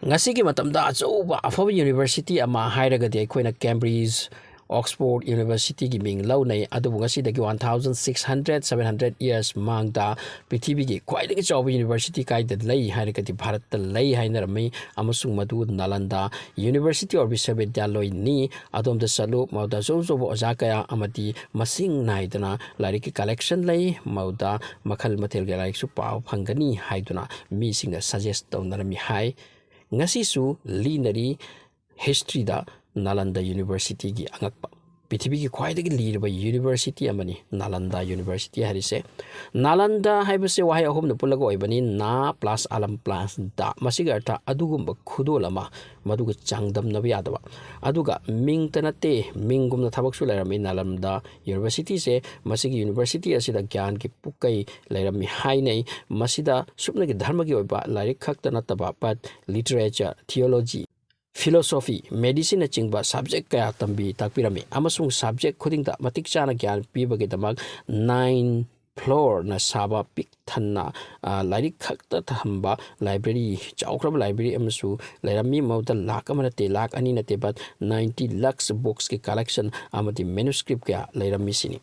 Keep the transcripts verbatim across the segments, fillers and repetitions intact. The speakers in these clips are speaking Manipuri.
ꯉꯁꯤꯒꯤ ꯃꯇꯝꯗ ꯑꯆꯧꯕ ꯑꯐꯕ university ꯑꯃ ꯍꯥꯏꯔꯒꯗꯤ ꯑꯩꯈꯣꯏꯅ Cambridge, Oxford Universityꯒꯤ ꯃꯤꯡ ꯂꯧꯅꯩ꯫ ꯑꯗꯨꯕꯨ ꯉꯁꯤꯗꯒꯤ one thousand six hundred, seven hundred years ꯃꯃꯥꯡꯗ ꯄ꯭ꯔꯤꯊꯤꯕꯤꯒꯤ ꯈ꯭ꯋꯥꯏꯗꯒꯤ ꯆꯥꯎꯕ university ꯀꯥꯏꯗ ꯂꯩ ꯍꯥꯏꯔꯒꯗꯤ ꯚꯥꯔꯠꯇ ꯂꯩ ꯍꯥꯏꯅꯔꯝꯃꯤ, ꯑꯃꯁꯨꯡ ꯃꯗꯨ ꯅꯥꯂꯟꯗ University or ꯕꯤꯁ꯭ꯋꯕꯤꯗ꯭ꯌꯥꯂꯣꯏꯅꯤ꯫ ꯑꯗꯣꯝꯗ ꯆꯠꯂꯨ, ꯃꯗꯨꯗ ꯑꯆꯧ ꯑꯆꯧꯕ ꯑꯣꯖꯥ ꯀꯌꯥ ꯑꯃꯗꯤ ꯃꯁꯤꯡ ꯅꯥꯏꯗꯅ ꯂꯥꯏꯔꯤꯛꯀꯤ collection ꯂꯩ, ꯃꯗꯨꯗ ꯃꯈꯜ ꯃꯊꯦꯜꯒꯤ ꯂꯥꯏꯔꯤꯛꯁꯨ ꯄꯥꯕ ꯐꯪꯒꯅꯤ ꯍꯥꯏꯗꯨꯅ ꯃꯤꯁꯤꯡꯅ suggest ꯇꯧꯅꯔꯝꯃꯤ ꯍꯥꯏ꯫ ꯉꯁꯤꯁꯨ ꯂꯤꯅꯔꯤ historyꯗ ꯅꯥꯂꯟꯗ Universityꯒꯤ ꯑꯉꯛꯄ꯫ ꯄ꯭ꯔꯤꯊꯤꯕꯤꯒꯤ ꯈ꯭ꯋꯥꯏꯗꯒꯤ ꯂꯤꯔꯕ university ꯑꯃꯅꯤ ꯅꯥꯂꯟꯗ University ꯍꯥꯏꯔꯤꯁꯦ꯫ ꯅꯥꯂꯟꯗ ꯍꯥꯏꯕꯁꯦ ꯋꯥꯍꯩ ꯑꯍꯨꯝꯅ ꯄꯨꯜꯂꯒ ꯑꯣꯏꯕꯅꯤ, ꯅꯥ plus ꯑꯂꯝ plus ꯗ꯫ ꯃꯁꯤꯒꯤ ꯑꯔꯊ ꯑꯗꯨꯒꯨꯝꯕ ꯈꯨꯗꯣꯜ ꯑꯃ, ꯃꯗꯨꯒ ꯆꯥꯡꯗꯝꯅꯕ ꯌꯥꯗꯕ꯫ ꯑꯗꯨꯒ ꯃꯤꯡꯇ ꯅꯠꯇꯦ, ꯃꯤꯡꯒꯨꯝꯅ ꯊꯕꯛꯁꯨ ꯂꯩꯔꯝꯃꯤ ꯅꯥꯂꯟꯗ Universityꯁꯦ꯫ ꯃꯁꯤꯒꯤ university ꯑꯁꯤꯗ ꯒ꯭ꯌꯥꯟꯒꯤ ꯄꯨꯀꯩ ꯂꯩꯔꯝꯃꯤ ꯍꯥꯏꯅꯩ꯫ ꯃꯁꯤꯗ ꯁꯨꯞꯅꯒꯤ ꯙꯔꯃꯒꯤ ꯑꯣꯏꯕ ꯂꯥꯏꯔꯤꯛ ꯈꯛꯇ ꯅꯠꯇꯕ, but literature, theology, philosophy, medicineꯅꯆꯤꯡꯕ subject ꯀꯌꯥ ꯇꯝꯕꯤ ꯇꯥꯛꯄꯤꯔꯝꯃꯤ, ꯑꯃꯁꯨꯡ subject ꯈꯨꯗꯤꯡꯗ ꯃꯇꯤꯛ ꯆꯥꯅ ꯒ꯭ꯌꯥꯟ ꯄꯤꯕꯒꯤꯗꯃꯛ nine floorꯅ ꯁꯥꯕ ꯄꯤꯛ ꯊꯟꯅ, ꯑ, ꯂꯥꯏꯔꯤꯛ ꯈꯛꯇ ꯊꯝꯕ library, ꯆꯥꯎꯈ꯭ꯔꯕ library ꯑꯃꯁꯨ ꯂꯩꯔꯝꯃꯤ꯫ ꯃꯗꯨꯗ ꯂꯥꯛ ꯑꯃ ꯅꯠꯇꯦ, ꯂꯥꯛ ꯑꯅꯤ ꯅꯠꯇꯦ, but ninety lakhs booksꯀꯤ collection ꯑꯃꯗꯤ manuscript ꯀꯌꯥ ꯂꯩꯔꯝꯃꯤ ꯁꯤꯅꯤ꯫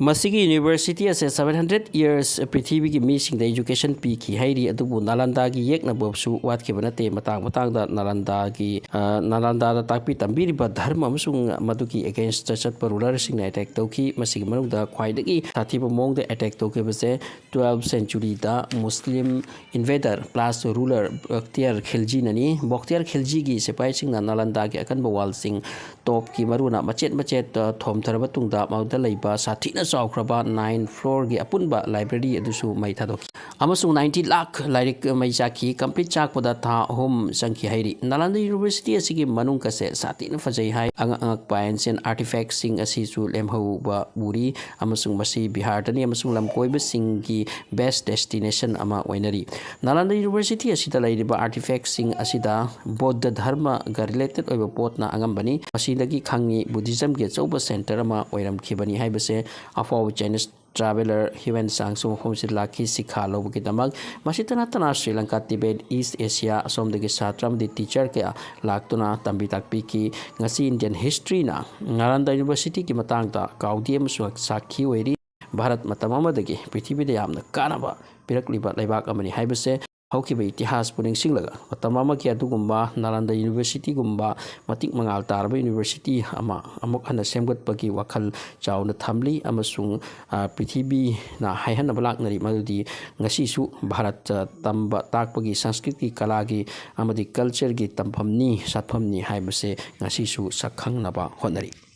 ꯃꯁꯤꯒꯤ university ꯑꯁꯦ seven hundred years ꯄ꯭ꯔꯤꯊꯤꯕꯤꯒꯤ ꯃꯤꯁꯤꯡꯗ education ꯄꯤꯈꯤ ꯍꯥꯏꯔꯤ, ꯑꯗꯨꯕꯨ ꯅꯥꯂꯟꯗꯥꯒꯤ ꯌꯦꯛꯅꯕꯁꯨ ꯋꯥꯠꯈꯤꯕ ꯅꯠꯇꯦ꯫ ꯃꯇꯥꯡ ꯃꯇꯥꯡꯗ ꯅꯥꯂꯟꯗꯥꯒꯤ, ꯑ, ꯅꯥꯂꯟꯗꯥꯗ ꯇꯥꯛꯄꯤ ꯇꯝꯕꯤꯔꯤꯕ ꯙꯔꯃ ꯑꯃꯁꯨꯡ ꯃꯗꯨꯒꯤ againstꯇ ꯆꯠꯄ rulerꯁꯤꯡꯅ attack ꯇꯧꯈꯤ꯫ ꯃꯁꯤꯒꯤ ꯃꯅꯨꯡꯗ ꯈ꯭ꯋꯥꯏꯗꯒꯤ ꯁꯥꯊꯤꯕ ꯃꯑꯣꯡꯗ attack ꯇꯧꯈꯤꯕꯁꯦ twelfth centuryꯗ Muslim invader plus ruler Bakhtiar Khiljiꯅꯅꯤ꯫ Bakhtiar Khiljiꯒꯤ ꯁꯤꯐꯥꯏꯁꯤꯡꯅ ꯅꯥꯂꯟꯗꯥꯒꯤ ꯑꯀꯟꯕ wallꯁꯤꯡ, ꯇꯣꯞꯀꯤ ꯃꯔꯨꯅ ꯃꯆꯦꯠ ꯃꯆꯦꯠ, ꯑ, ꯊꯣꯝꯊꯔꯕ ꯇꯨꯡꯗ, ꯃꯗꯨꯗ ꯂꯩꯕ ꯁꯥꯊꯤꯅ ꯆꯥꯎꯈ꯭ꯔꯕ nine floorꯒꯤ ꯑꯄꯨꯟꯕ library ꯑꯗꯨꯁꯨ ꯃꯩ ꯊꯥꯗꯣꯛꯈꯤ꯫ ꯑꯃꯁꯨꯡ ninety lakh ꯂꯥꯏꯔꯤꯛ ꯃꯩ ꯆꯥꯛꯈꯤ꯫ Complete ꯆꯥꯛꯄꯗ ꯊꯥ ꯑꯍꯨꯝ ꯆꯪꯈꯤ ꯍꯥꯏꯔꯤ꯫ ꯅꯥꯂꯟꯗ University ꯑꯁꯤꯒꯤ ꯃꯅꯨꯡꯒꯁꯦ ꯁꯥꯊꯤꯅ ꯐꯖꯩ ꯍꯥꯏ꯫ ꯑꯉꯛ ꯑꯉꯛꯄ ancient artifactꯁꯤꯡ ꯑꯁꯤꯁꯨ ꯂꯦꯝꯍꯧꯕ ꯎꯔꯤ, ꯑꯃꯁꯨꯡ ꯃꯁꯤ ꯕꯤꯍꯥꯔꯗꯅꯤ, ꯑꯃꯁꯨꯡ ꯂꯝꯀꯣꯏꯕꯁꯤꯡꯒꯤ best destination ꯑꯃ ꯑꯣꯏꯅꯔꯤ꯫ ꯅꯥꯂꯟꯗ University ꯑꯁꯤꯗ ꯂꯩꯔꯤꯕ artifactꯁꯤꯡ ꯑꯁꯤꯗ ꯕꯧꯗꯙ ꯙꯔꯃꯒ related ꯑꯣꯏꯕ ꯄꯣꯠꯅ ꯑꯉꯝꯕꯅꯤ꯫ ꯃꯁꯤꯗꯒꯤ ꯈꯪꯉꯤ Buddhismꯒꯤ ꯑꯆꯧꯕ centre ꯑꯃ ꯑꯣꯏꯔꯝꯈꯤꯕꯅꯤ ꯍꯥꯏꯕꯁꯦ꯫ ꯑꯐꯥꯎꯕ Chinese ꯇ꯭ꯔꯥꯚꯦꯂꯔ ꯍ꯭ꯌꯨꯃꯦꯟ ꯆꯥꯡꯁꯨ ꯃꯐꯝ ꯑꯁꯤꯗ ꯂꯥꯛꯈꯤ ꯁꯤꯈꯥ ꯂꯧꯕꯒꯤꯗꯃꯛ꯫ ꯃꯁꯤꯇ ꯅꯠꯇꯅ ꯁ꯭ꯔꯤ ꯂꯪꯀꯥ, ꯇꯤꯕꯦꯠ, ꯏꯁ ꯑꯦꯁꯤꯌꯥ ꯑꯁꯣꯝꯗꯒꯤ ꯁꯥꯇ꯭ꯔ ꯑꯃꯗꯤ ꯇꯤꯆꯔ ꯀꯌꯥ ꯂꯥꯛꯇꯨꯅ ꯇꯝꯕꯤ ꯇꯥꯛꯄꯤꯈꯤ꯫ ꯉꯁꯤ ꯏꯟꯗꯤꯌꯟ ꯍꯤꯁꯇ꯭ꯔꯤꯅ ꯅꯥꯂꯟꯗ ꯌꯨꯅꯤꯚꯔꯁꯤꯇꯤꯒꯤ ꯃꯇꯥꯡꯗ ꯀꯥꯎꯗꯤ ꯑꯃꯁꯨ ꯁꯥꯈꯤ ꯑꯣꯏꯔꯤ꯫ ꯚꯥꯔꯠ ꯃꯇꯝ ꯑꯃꯗꯒꯤ ꯄ꯭ꯔꯤꯊꯤꯕꯤꯗ ꯌꯥꯝꯅ ꯀꯥꯟꯅꯕ ꯄꯤꯔꯛꯂꯤꯕ ꯂꯩꯕꯥꯛ ꯑꯃꯅꯤ ꯍꯥꯏꯕꯁꯦ ꯍꯧꯈꯤꯕ ꯏꯇꯤꯍꯥꯁꯄꯨ ꯅꯤꯡꯁꯤꯡꯂꯒ ꯃꯇꯝ ꯑꯃꯒꯤ ꯑꯗꯨꯒꯨꯝꯕ ꯅꯥꯂꯟꯗ ꯌꯨꯅꯤꯚꯔꯁꯤꯇꯤꯒꯨꯝꯕ ꯃꯇꯤꯛ ꯃꯉꯥꯜ ꯇꯥꯔꯕ ꯌꯨꯅꯤꯚꯔꯁꯤꯇꯤ ꯑꯃ ꯑꯃꯨꯛ ꯍꯟꯅ ꯁꯦꯝꯒꯠꯄꯒꯤ ꯋꯥꯈꯜ ꯆꯥꯎꯅ ꯊꯝꯂꯤ ꯑꯃꯁꯨꯡ, ꯑ, ꯄ꯭ꯔꯤꯊꯤꯕꯤꯅ ꯍꯥꯏꯍꯟꯅꯕ ꯂꯥꯛꯅꯔꯤ ꯃꯗꯨꯗꯤ ꯉꯁꯤꯁꯨ ꯚꯥꯔꯠꯇ ꯇꯝꯕ ꯇꯥꯛꯄꯒꯤ ꯁꯪꯁꯀ꯭ꯔꯤꯠꯀꯤ ꯀꯂꯥꯒꯤ ꯑꯃꯗꯤ ꯀꯜꯆꯔꯒꯤ ꯇꯝꯐꯝꯅꯤ, ꯁꯥꯠꯐꯝꯅꯤ ꯍꯥꯏꯕꯁꯦ ꯉꯁꯤꯁꯨ ꯁꯛꯈꯪꯅꯕ ꯍꯣꯠꯅꯔꯤ꯫